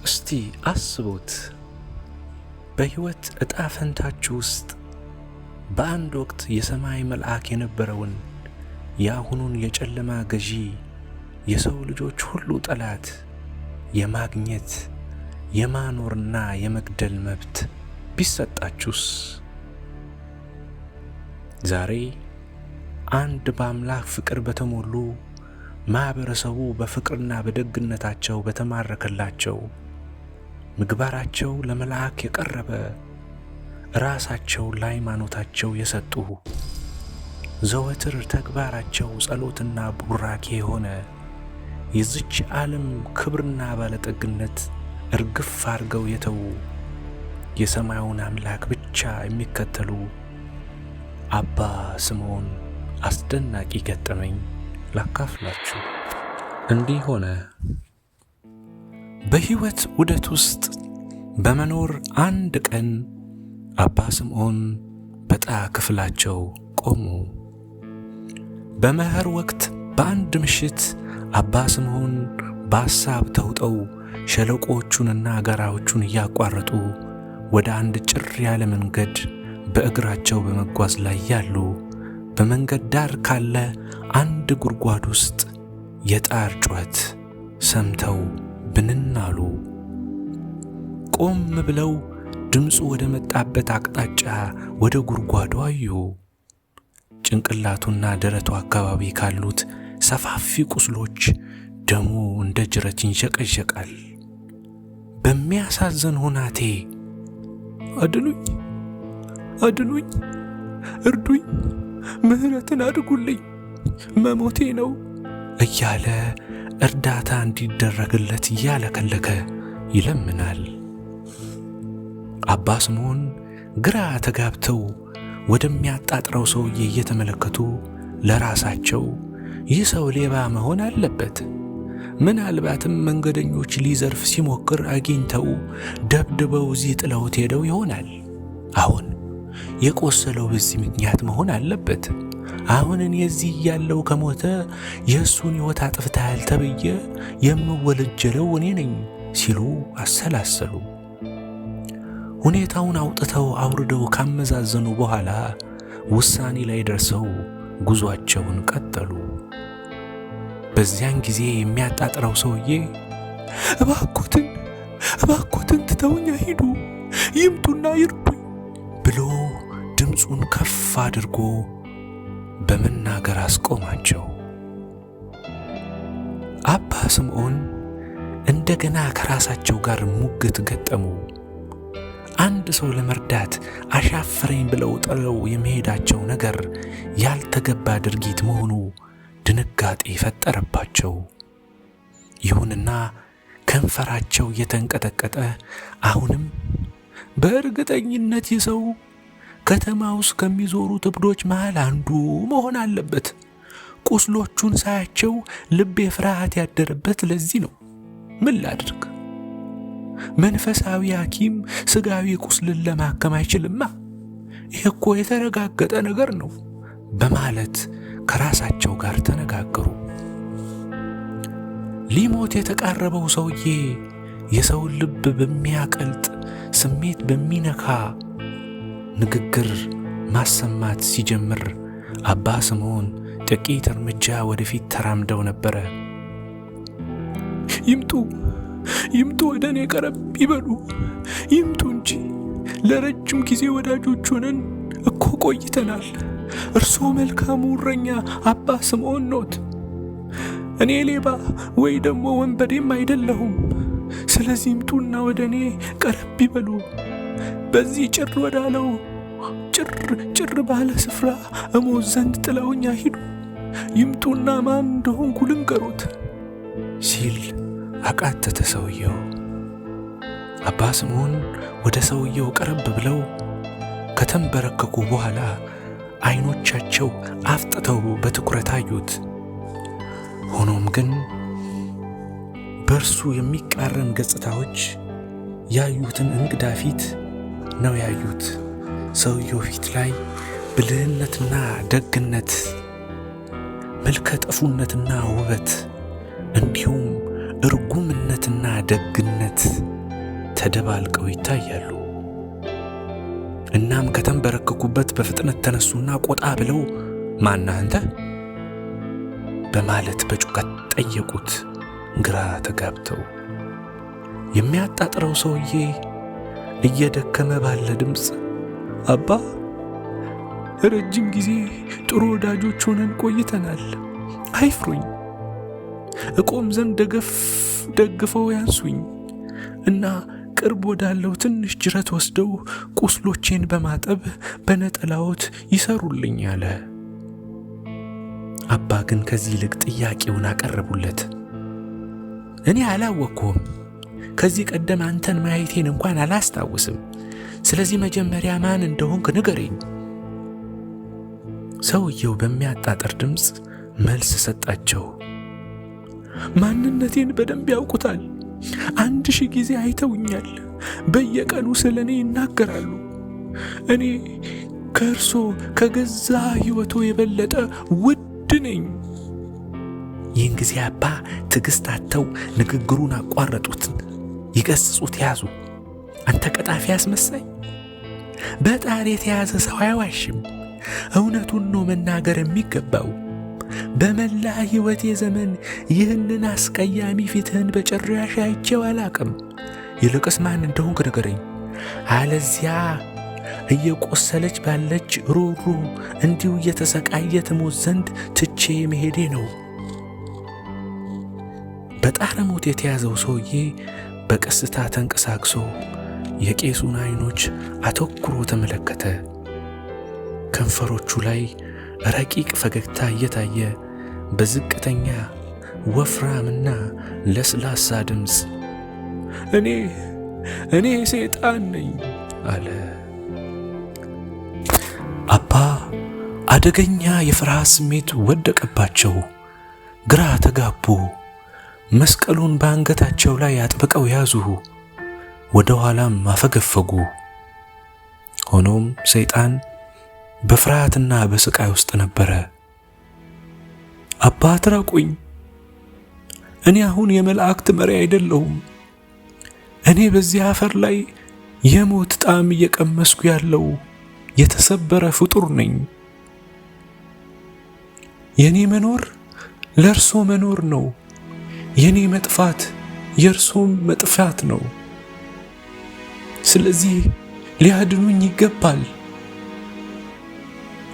እስቲ አስቡት፣ በሕይወት ዕጣ ፈንታችሁ ውስጥ በአንድ ወቅት የሰማይ መልአክ የነበረውን የአሁኑን የጨለማ ገዢ፣ የሰው ልጆች ሁሉ ጠላት የማግኘት፣ የማኖርና የመግደል መብት ቢሰጣችሁስ? ዛሬ አንድ በአምላክ ፍቅር በተሞሉ፣ ማኅበረሰቡ በፍቅርና በደግነታቸው በተማረከላቸው፣ ምግባራቸው ለመልአክ የቀረበ፣ ራሳቸው ለሃይማኖታቸው የሰጡ፣ ዘወትር ተግባራቸው ጸሎትና ቡራኬ የሆነ፣ የዚች ዓለም ክብርና ባለጠግነት እርግፍ አድርገው የተዉ፣ የሰማዩን አምላክ ብቻ የሚከተሉ አባ ስምዖን አስደናቂ ገጠመኝ ላካፍላችሁ። እንዲህ ሆነ። በሕይወት ዑደት ውስጥ በመኖር አንድ ቀን አባ ስምዖን በዕጣ ክፍላቸው ቆሙ። በመኸር ወቅት በአንድ ምሽት አባ ስምዖን በሐሳብ ተውጠው ሸለቆዎቹንና ጋራዎቹን እያቋረጡ ወደ አንድ ጭር ያለ መንገድ በእግራቸው በመጓዝ ላይ ያሉ በመንገድ ዳር ካለ አንድ ጉድጓድ ውስጥ የጣር ጩኸት ሰምተው ብንን አሉ። ቆም ብለው ድምፁ ወደ መጣበት አቅጣጫ ወደ ጉድጓዱ አዩ። ጭንቅላቱና ደረቱ አካባቢ ካሉት ሰፋፊ ቁስሎች ደሙ እንደ ጅረት ይንዠቀዠቃል። በሚያሳዝን ሁናቴ አድኑኝ፣ አድኑኝ፣ እርዱኝ፣ ምሕረትን አድርጉልኝ፣ መሞቴ ነው እያለ እርዳታ እንዲደረግለት እያለከለከ ይለምናል። አባ ስምዖን ግራ ተጋብተው ወደሚያጣጥረው ሰውዬ እየተመለከቱ ለራሳቸው ይህ ሰው ሌባ መሆን አለበት፣ ምናልባትም መንገደኞች ሊዘርፍ ሲሞክር አግኝተው ደብድበው እዚህ ጥለውት ሄደው ይሆናል። አሁን የቆሰለው በዚህ ምክንያት መሆን አለበት። አሁን እኔ እዚህ እያለሁ ከሞተ የእሱን ሕይወት አጥፍተሃል ተብዬ የምወለጀለው እኔ ነኝ ሲሉ አሰላሰሉ። ሁኔታውን አውጥተው አውርደው ካመዛዘኑ በኋላ ውሳኔ ላይ ደርሰው ጉዟቸውን ቀጠሉ። በዚያን ጊዜ የሚያጣጥረው ሰውዬ እባኮትን፣ እባኮትን ትተውኝ አይሂዱ፣ ይምጡና ይርዱኝ ብሎ ድምፁን ከፍ አድርጎ በመናገር አስቆማቸው። አባ ስምዖን እንደገና ከራሳቸው ጋር ሙግት ገጠሙ። አንድ ሰው ለመርዳት አሻፈረኝ ብለው ጥለው የመሄዳቸው ነገር ያልተገባ ድርጊት መሆኑ ድንጋጤ ፈጠረባቸው። ይሁንና ከንፈራቸው እየተንቀጠቀጠ አሁንም በእርግጠኝነት ይህ ሰው ከተማ ውስጥ ከሚዞሩት እብዶች መሃል አንዱ መሆን አለበት። ቁስሎቹን ሳያቸው ልቤ ፍርሃት ያደረበት ለዚህ ነው። ምን ላድርግ? መንፈሳዊ ሐኪም ስጋዊ ቁስልን ለማከም አይችልማ። ይህ እኮ የተረጋገጠ ነገር ነው በማለት ከራሳቸው ጋር ተነጋገሩ። ሊሞት የተቃረበው ሰውዬ የሰውን ልብ በሚያቀልጥ፣ ስሜት በሚነካ ንግግር ማሰማት ሲጀምር አባ ስምዖን ጥቂት እርምጃ ወደፊት ተራምደው ነበረ። ይምጡ፣ ይምጡ፣ ወደ እኔ ቀረብ ይበሉ፣ ይምጡ እንጂ፣ ለረጅም ጊዜ ወዳጆች ሆነን እኮ ቆይተናል። እርስዎ መልካሙ እረኛ አባ ስምዖን ኖት። እኔ ሌባ ወይ ደግሞ ወንበዴም አይደለሁም። ስለዚህ ይምጡና ወደ እኔ ቀረብ ይበሉ። በዚህ ጭር ወዳለው ጭር ጭር ባለ ስፍራ እሞት ዘንድ ጥለውኝ አይሂዱ። ይምጡና ማን እንደሆንኩ ልንገሮት ሲል አቃተተ ሰውየው። አባ ስምዖን ወደ ሰውየው ቀረብ ብለው ከተንበረከኩ በኋላ አይኖቻቸው አፍጥተው በትኩረት አዩት። ሆኖም ግን በእርሱ የሚቃረን ገጽታዎች ያዩትን እንግዳ ፊት ነው ያዩት። ሰውየው ፊት ላይ ብልህነትና ደግነት፣ መልከ ጥፉነትና ውበት እንዲሁም እርጉምነትና ደግነት ተደባልቀው ይታያሉ። እናም ከተንበረከኩበት በፍጥነት ተነሱና ቆጣ ብለው ማነህ አንተ በማለት በጩኸት ጠየቁት፣ ግራ ተጋብተው። የሚያጣጥረው ሰውዬ እየደከመ ባለ ድምፅ አባ፣ ረጅም ጊዜ ጥሩ ወዳጆች ሆነን ቆይተናል። አይፍሩኝ፣ እቆም ዘንድ ደግፈው ያንሱኝ እና ቅርብ ወዳለው ትንሽ ጅረት ወስደው ቁስሎቼን በማጠብ በነጠላዎት ይሰሩልኝ አለ። አባ ግን ከዚህ ይልቅ ጥያቄውን አቀረቡለት። እኔ አላወቅኩም። ከዚህ ቀደም አንተን ማየቴን እንኳን አላስታውስም። ስለዚህ መጀመሪያ ማን እንደሆንክ ንገረኝ። ሰውየው በሚያጣጥር ድምፅ መልስ ሰጣቸው። ማንነቴን በደንብ ያውቁታል። 1000 ጊዜ አይተውኛል። በየቀኑ ስለ እኔ ይናገራሉ። እኔ ከእርሶ ከገዛ ሕይወቶ የበለጠ ውድ ነኝ። ይህን ጊዜ አባ ትዕግስት አጥተው ንግግሩን አቋረጡት። ይገስጹት ያዙ። አንተ ቀጣፊ አስመሳይ፣ በጣር የተያዘ ሰው አይዋሽም። እውነቱን ነው መናገር የሚገባው። በመላ ሕይወቴ ዘመን ይህንን አስቀያሚ ፊትህን በጭራሽ አይቼው አላቅም። ይልቅስ ማን እንደሆንክ ንገረኝ፣ አለዚያ እየቆሰለች ባለች ሩሩ እንዲሁ እየተሰቃየ ትሞት ዘንድ ትቼ መሄዴ ነው። በጣረ ሞት የተያዘው ሰውዬ በቀስታ ተንቀሳቅሶ የቄሱን አይኖች አተኩሮ ተመለከተ። ከንፈሮቹ ላይ ረቂቅ ፈገግታ እየታየ በዝቅተኛ ወፍራምና ለስላሳ ድምፅ እኔ ሰይጣን ነኝ አለ። አባ አደገኛ የፍርሃት ስሜት ወደቀባቸው። ግራ ተጋቡ። መስቀሉን በአንገታቸው ላይ አጥብቀው ያዙ። ወደ ኋላም አፈገፈጉ። ሆኖም ሰይጣን በፍርሃትና በስቃይ ውስጥ ነበረ። አባ አትራቁኝ፣ እኔ አሁን የመላእክት መሪ አይደለሁም። እኔ በዚህ አፈር ላይ የሞት ጣዕም እየቀመስኩ ያለው የተሰበረ ፍጡር ነኝ። የኔ መኖር ለእርሶ መኖር ነው። የኔ መጥፋት የእርሶም መጥፋት ነው። ስለዚህ ሊያድኑኝ ይገባል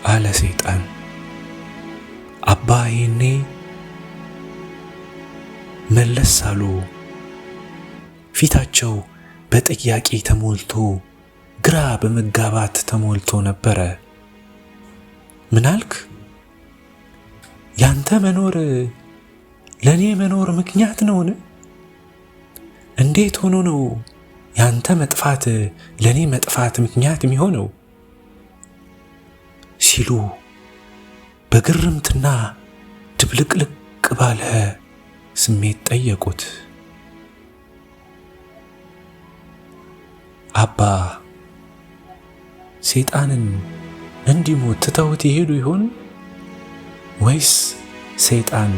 አለ ሰይጣን። አባ ይህኔ መለስ አሉ። ፊታቸው በጥያቄ ተሞልቶ ግራ በመጋባት ተሞልቶ ነበረ። ምን አልክ? ያንተ መኖር ለኔ መኖር ምክንያት ነውን? እንዴት ሆኖ ነው ያንተ መጥፋት ለኔ መጥፋት ምክንያት የሚሆነው? ሲሉ በግርምትና ድብልቅልቅ ባለ ስሜት ጠየቁት። አባ ሰይጣንን እንዲሞት ትተውት ይሄዱ ይሆን ወይስ ሰይጣን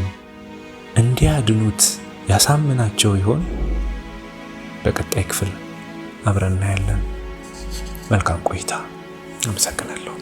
እንዲያድኑት ያሳምናቸው ይሆን? በቀጣይ ክፍል አብረን እናያለን። መልካም ቆይታ። አመሰግናለሁ።